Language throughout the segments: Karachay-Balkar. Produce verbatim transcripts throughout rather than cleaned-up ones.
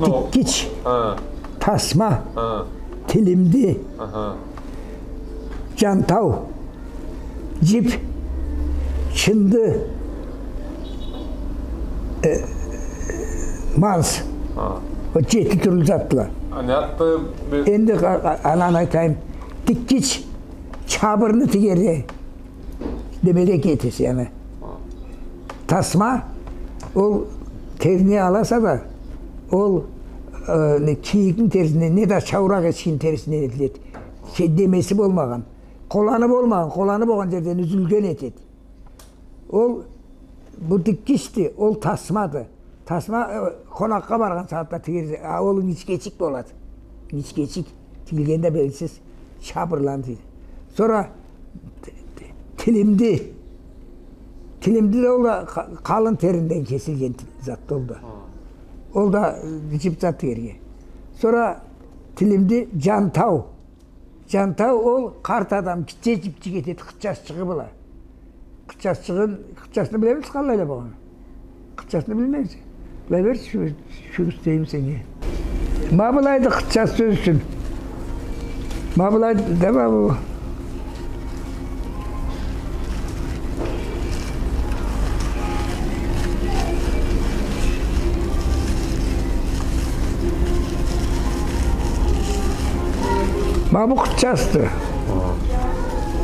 Тикгич. Хы. Тасма. Хы. Тилимди. Аха. Джантау. Джип. Чынды. Э, манс. Хы. Ол джети тюрлю затла. Энди а-, а-, ананы айтайым. Тикгич. Чабырны тигерге. Демеге кетесе, яни. Тасма, ол терини аласа да, ол, э, не, кийикни терисинден, неда чауракъ эчкини терисинден этиледи. Демеси болмагъан, къоланы болмагъан, къоланы болгъан джерден юзюлген этеди. Ол, бу тикгичди, ол тасмады. Тасма, э, къонакъгъа баргъан сагъатда тигерсе, а, ол ингичгечик болады. Ингичгечик. Тигилгени да белгисиз. Чабырланы тиги. Сора т-, т-, тилимди. Тилимди да ол да къа-, къалын теринден кесилген зат ол да. Хы. Ол да, э, джип зат тигерге. Сора тилимди джантау. Джантау ол къарт адам гитче джипчик этеди къычасчыгъы бла. Къычасчыгъын, къычасны билемисиз, къаллайла болгъанын? Къычасны билмейсиз. Былай бер, шу, шу истейим сеннге. Ма былайды къычасы сёз ючюн. Ма былайды, да ма бу. Ма бу къычасды.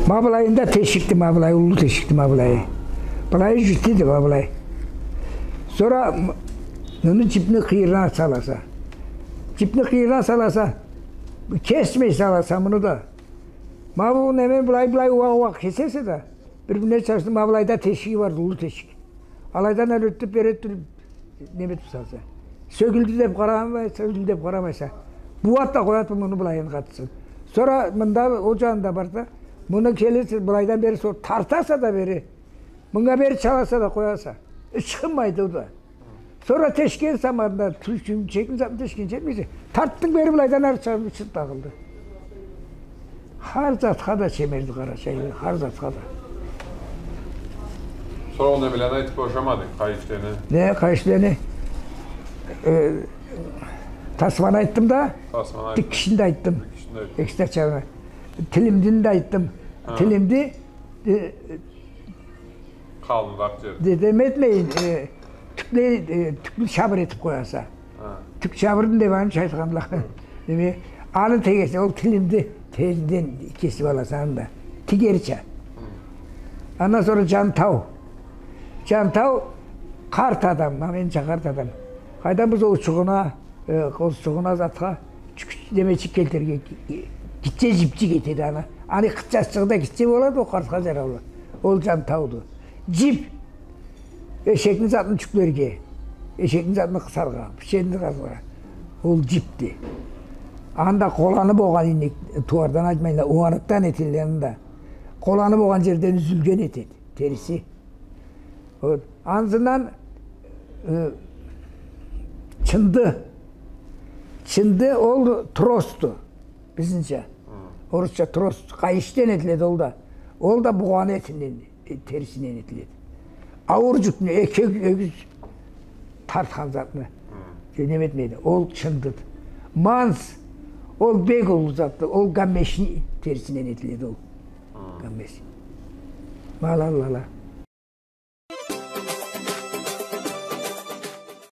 Ма былайында тешикди, ма былай, уллу тешикди, ма былай. Былай джитиди, ма былай. Сора м-, муну джипни къыйырына саласа. Джипни къыйырына саласа, кесмей саласа муну да. Ма бу неме былай, былай, уакъ, уакъ кесесе да. Бир-бирине чачды, ма былайда тешиги барды, уллу тешик. Алайдан ары ётюп, бери ётюп, неме этип салса. Сёгюлдю деп къарамай, сёгюлдю деп къарамайса. Бууат да къояды муну былайын къатысын. Сора мында ол джанында бар да, муну келесе, былайдан бери сора тартаса да бери. Мынга бери чаласа да къояса. Ычхынмайды ол да. Сора тешген заманда, тюрчюн чекин заманда тешген чекмейсе, тартдынг бери былайдан ары чыгъып, ичи тагъылды. Хар затха да чемерди къарачайлы, хар затха да. Сора ол немелени айтып бошамадынг, къайышланы? Не, къайышланы? Э, тасманы айтдым да, тикгични да айтдым. Тикгични да айтдым. Экисин да чабырны. Тилимдини да айтдым. Хы. Тилимди, э, Къалыныракъ джерде. Де-, неме этмейин, э, тюкле-, э, тюклю чабыр этип къояса. Хы. Тюк чабырын деп аныча айтханла. Хы. Неме, аны тигерсе, ол тилимди теринден кесип аласа анда. Тигерча. Хы. Андан сора джантау. Джантау къарт адам, ма менича къарт адам. Къайдан бир оучугъуна, э, къозчугъуна затха, чюк-, немечик келтирирге, э, гитче джипчик этеди аны. Аны къычасчыгъы да гитче болады, ол къартха джараулу. Ол джантауду. Джип. Эшекни затын чюклерге. Эшекни затын къысаргъа. Биченни къысаргъа. Ол джипди. Анда къоланы болгъан инек, тууардан айтмайла, уаныкдан этелле анда. Къоланы болгъан джерден юзюлген этеди, териси. Вот. Ансындан, э, чынды. Чынды ол тросду. Бизнича. Хы. Орусча трос. Къайышдан этиледи ол да. Ол да бугъаны этинден, э, терисинден этиледи. Ауур джюкню, эки ё-, ёгюз тартхан затны. Хы. Неме этмейди. Ол чындыды. Манс. Ол бек уллу затды. Ол гаммешни терисинден этиледи ол. Хы. Гаммеш. Ма ала, ала, ала.